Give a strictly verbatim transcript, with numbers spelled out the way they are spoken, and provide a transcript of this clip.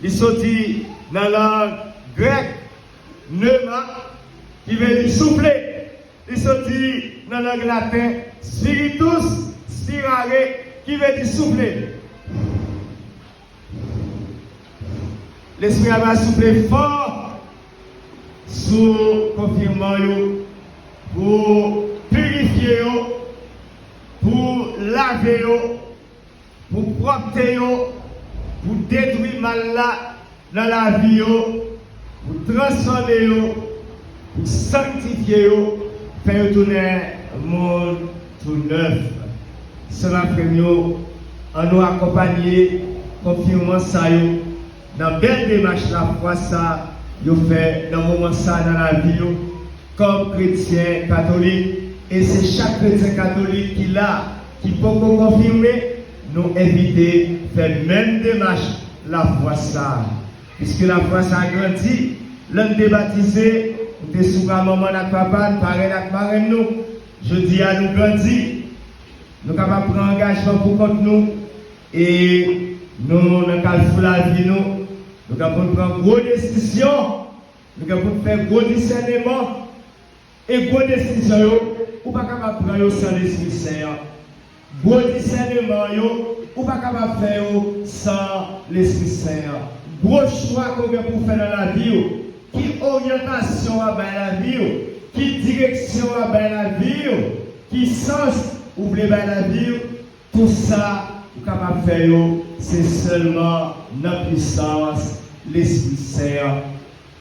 Li soti nan lang grèk pneuma, ki vle di soufle. Li soti nan lang laten spiritus, spirare, ki vle di soufle. Lespri a va soufle fò sou konfirman yo pou pirifye yo, pou lave yo, pou pwòpte yo, pou detwi mal la nan lavi yo, pou transfòme yo, pou sanktifye yo, fè yo tounen moun tou nèf. Sè m ak frè m yo, ann nou akonpanye konfirman sa yo nan bèl demach lafwa sa yo fè nan moman sa nan lavi yo, kòm kretyen katolik, e se chak kretyen katolik ki la, ki poko konfime, nou envite fè menm demach lafwa sa. Piske lafwa sa grandi, lè n te batize, nou te sou bra manman n ak papa n, parenn ak marenn nou. Jodi a, nou grandi, nou kapab pran angajman pou kont nou, e nou, nan kalfou lavi nou, nou kapab pran gwo desizyon, nou kapab fè gwo disèneman, e gwo desizyon yo, ou pa kapab pran yo san Lespri Sen an. Gwo disèneman yo, ou pa kapab fè yo san Lespri Sen an. Gwo chwa ke w gen pou w fè nan lavi w, ki oryantasyon w ap bay lavi w, ki direksyon w ap bay lavi w, ki sans ou vle bay lavi w, tou sa ou kapab fè yo, se sèlman nan pisans Lespri Sen an.